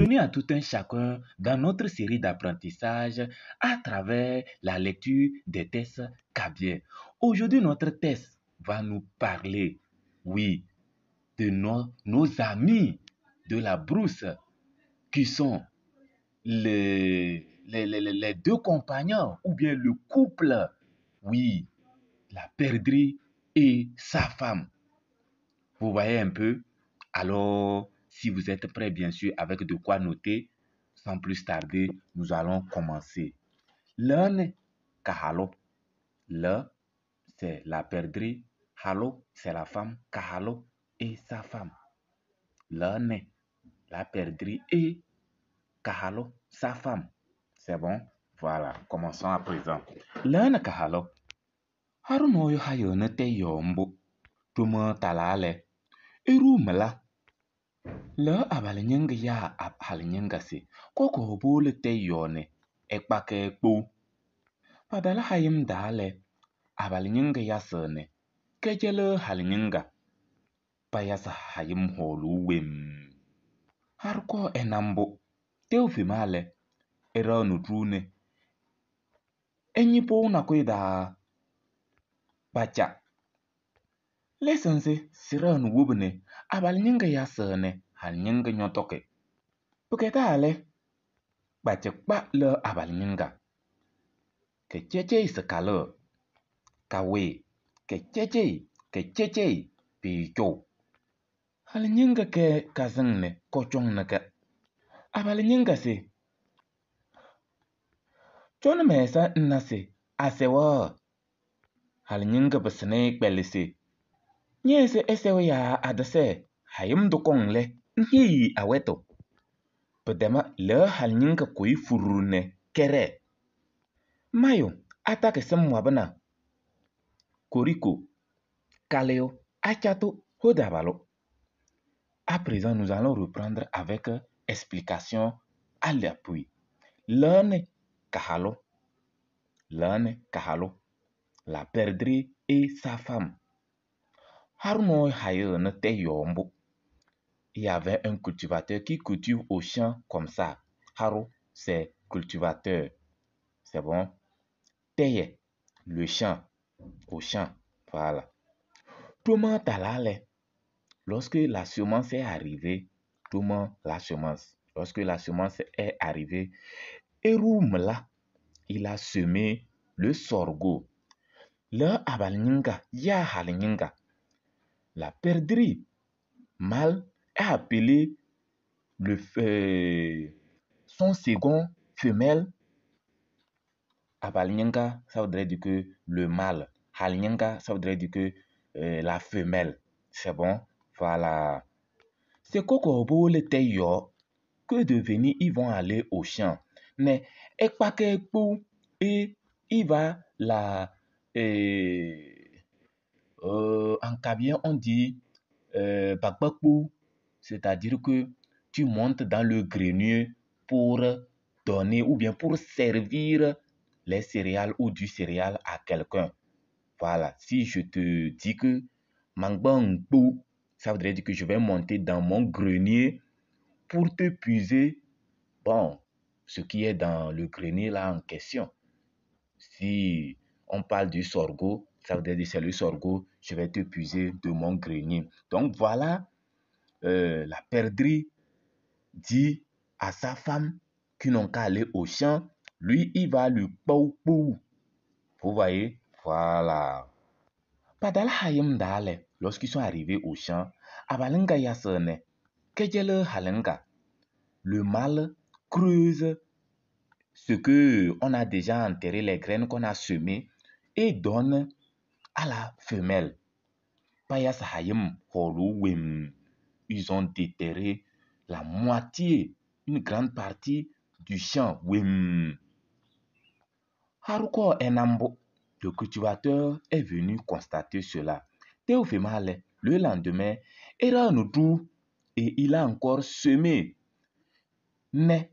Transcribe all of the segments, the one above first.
Bienvenue à tout un chacun dans notre série d'apprentissage à travers la lecture des textes kabyè. Aujourd'hui, notre texte va nous parler, oui, de nos amis de la brousse qui sont les deux compagnons ou bien le couple, oui, la perdrix et sa femme. Vous voyez un peu? Alors, si vous êtes prêts, bien sûr, avec de quoi noter, sans plus tarder, nous allons commencer. L'un, kahalo. Le, c'est la perdrix. Halo, c'est la femme. Kahalo et sa femme. L'un, la perdrix et kahalo, sa femme. C'est bon? Voilà, commençons à présent. L'un, kahalo. Haruno hayo ne te yombo. Tuma talale. Eru mala. Le abali nyinga ya ab hali nyinga se koko boole te yɔɔne ekpake kpo. Padala hayim daale abali nyinga ya sene kejele hali nyinga payasa hayim holu wem. Harko enambo teofimale era nutrune enyipo na kweda bacha. Lesense sira nuwubne abali nyinga ya sene hali nyinga nyotoke. Puketale bacha kpa le abali nyinga. Ke cheche isekale kawe ke cheche ke cheche picho. Hali nyinga ke kazingne kochong naka. Abali nyinga se. Chon mesa nnase asewa. Hali nyinga besene kpelese. Nyese esewe ya adase hayim dokong le nhi aweto. Pedema le hali nyinga koi furune kere. Mayo atake semwabana. Koriko, Kaleo, Achato, Hodabalo. À présent, nous allons reprendre avec explication à l'appui. L'un kahalo, l'un kahalo, la perdrix et sa femme. Haruno haye ne te yombo. Il y avait un cultivateur qui cultive au champ comme ça. Haru, c'est cultivateur. C'est bon? Teye, le champ, au champ. Voilà. Comment talale? Lorsque la semence est arrivée, comment la semence? Lorsque la semence est arrivée, Eroumla, il a semé le sorgho. Le abalninga, ya halinga. La perdrix mâle est appelée son second femelle. Abalninga, ça voudrait dire que le mâle. Halinga, ça voudrait dire que la femelle. C'est bon? Voilà. C'est kokobo le teyo que de venir, ils vont aller au champ. Mais, ekpakekou, et il va la... En kabyen, on dit bakbakou, c'est-à-dire que tu montes dans le grenier pour donner ou bien pour servir les céréales ou du céréal à quelqu'un. Voilà, si je te dis que mangbangkou, ça voudrait dire que je vais monter dans mon grenier pour te puiser, bon, ce qui est dans le grenier là en question. Si on parle du sorgho, ça veut dire que c'est le sorgho, je vais te puiser de mon grenier. Donc voilà, la perdrix dit à sa femme qu'ils n'ont qu'à aller au champ, lui, il va lui pou pou. Vous voyez? Voilà. Padala hayim dale, lorsqu'ils sont arrivés au champ, abalinga yasene, kejele halenga. Le mâle creuse ce que on a déjà enterré, les graines qu'on a semées, et donne à la femelle. Payas hayim holuwim. Ils ont déterré la moitié, une grande partie du champ. Wim. Haruko Enambo, le cultivateur, est venu constater cela. Théophimale, le lendemain, era nous et il a encore semé. Mais,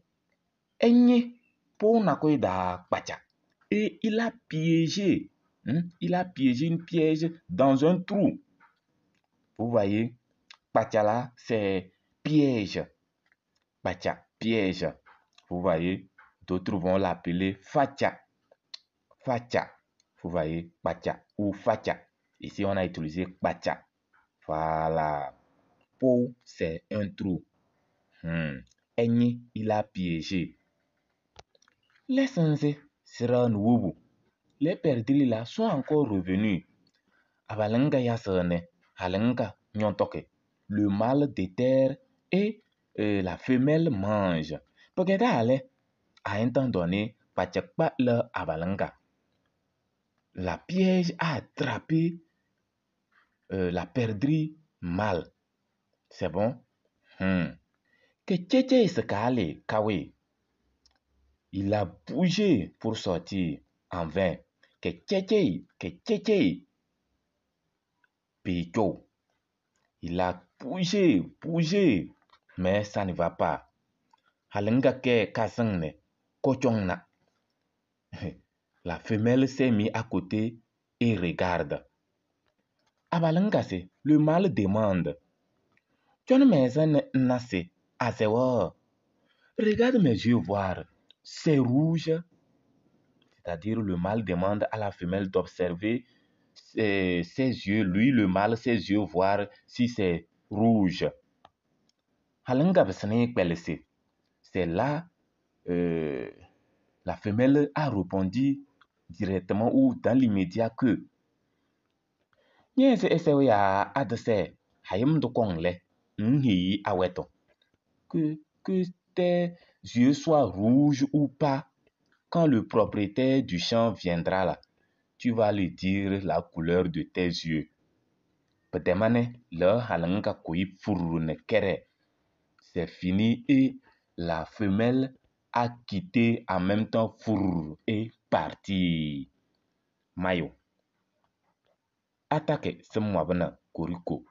enye, pour nakoida bacha. Et il a piégé, hein, il a piégé une piège dans un trou. Vous voyez, bacha là, c'est piège. Bacha. Piège. Vous voyez, d'autres vont l'appeler facha. Facha. Vous voyez, bacha ou facha. Ici, on a utilisé bacha. Voilà. Po, c'est un trou. Enyi, il a piégé. Les sensés sera nouveau. Les perdrix là sont encore revenus. Abalenga yasene, halenga nyontoke. Le mâle déterre et la femelle mange. Peut-être à un temps donné, Pachakpa le abalenga. La piège a attrapé la perdrix mâle. C'est bon? Que tchétché se cale, kawe. Il a bougé pour sortir en vain. Que tchétché, que tchétché. Picho. Il a bougé, bougé, mais ça ne va pas. Halenga ke kasangne, kochongna. La femelle s'est mise à côté et regarde. Abalenga se, le mâle demande. Regarde mes yeux voir, c'est rouge. C'est-à-dire le mâle demande à la femelle d'observer ses yeux, lui le mâle, ses yeux voir si c'est rouge. C'est là, la femelle a répondu directement ou dans l'immédiat que que tes yeux soient rouges ou pas, quand le propriétaire du champ viendra là, tu vas lui dire la couleur de tes yeux. C'est fini et la femelle a quitté en même temps fourre et parti. Mayo. Attaque ce mwabana koriko.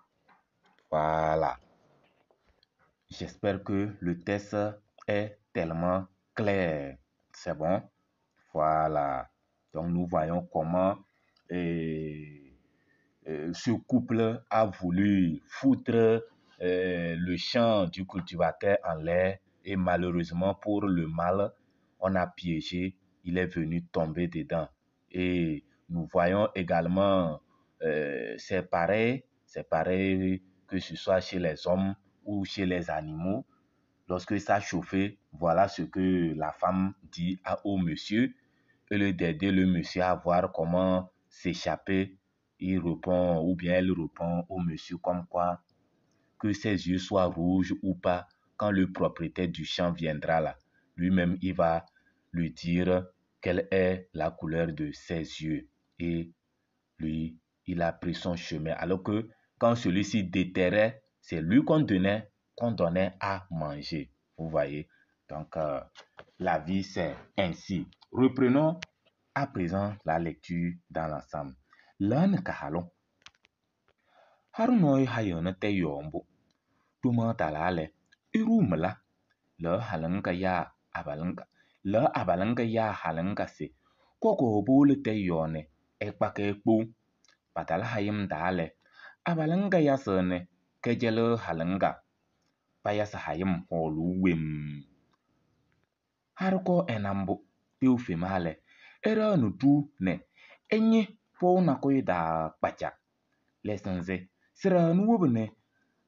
Voilà. J'espère que le test est tellement clair. C'est bon? Voilà. Donc nous voyons comment ce couple a voulu foutre le champ du cultivateur en l'air et malheureusement pour le mâle, on a piégé, il est venu tomber dedans. Et nous voyons également, c'est pareil que ce soit chez les hommes ou chez les animaux. Lorsque ça chauffait, voilà ce que la femme dit au monsieur. Et le d'aider le monsieur à voir comment s'échapper, il répond ou bien elle répond au monsieur comme quoi que ses yeux soient rouges ou pas, quand le propriétaire du champ viendra là, lui-même il va lui dire quelle est la couleur de ses yeux. Et lui, il a pris son chemin. Alors que quand celui-ci déterrait, c'est lui qu'on donnait à manger. Vous voyez? Donc, la vie, c'est ainsi. Reprenons à présent la lecture dans l'ensemble. L'an kahalon. Harunoy hayone te yombo. Duma talale. Irumla. Le halanka ya abalanka. Le abalanka ya halanka se. Koko bole te yone. Ekpake kpo. Patala hayim dale. Abalanka ya sene. Kejele halanka. Payasa hayim holu wim. Haruko enambo. Female era nutu ne enye po na koy da kpacha lesenze sira nu ne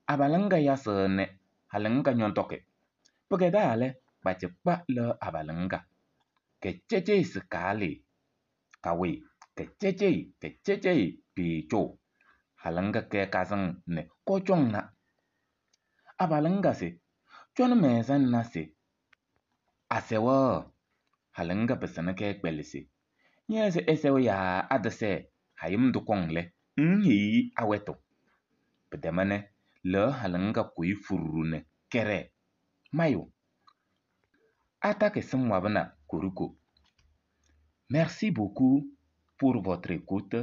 abalanga ya sene halanga nyontoke pegedale kpacha kpa le abalanga ke cheche skale kawe ke cheche picho halanga ke kazan ne kochong na abalanga se chon mezan na se asewa halenga pesana ke ekpelese nyeze esewe ya adase hayim dukongle nhi aweto pedemane le halenga kui furune kere mayo attaque semwabana koruko. Merci beaucoup pour votre écoute.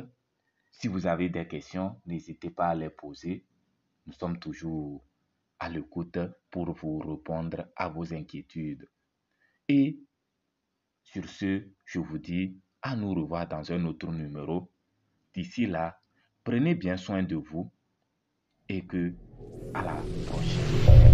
Si vous avez des questions, n'hésitez pas à les poser. Nous sommes toujours à l'écoute pour vous répondre à vos inquiétudes. Et sur ce, je vous dis à nous revoir dans un autre numéro. D'ici là, prenez bien soin de vous et que à la prochaine.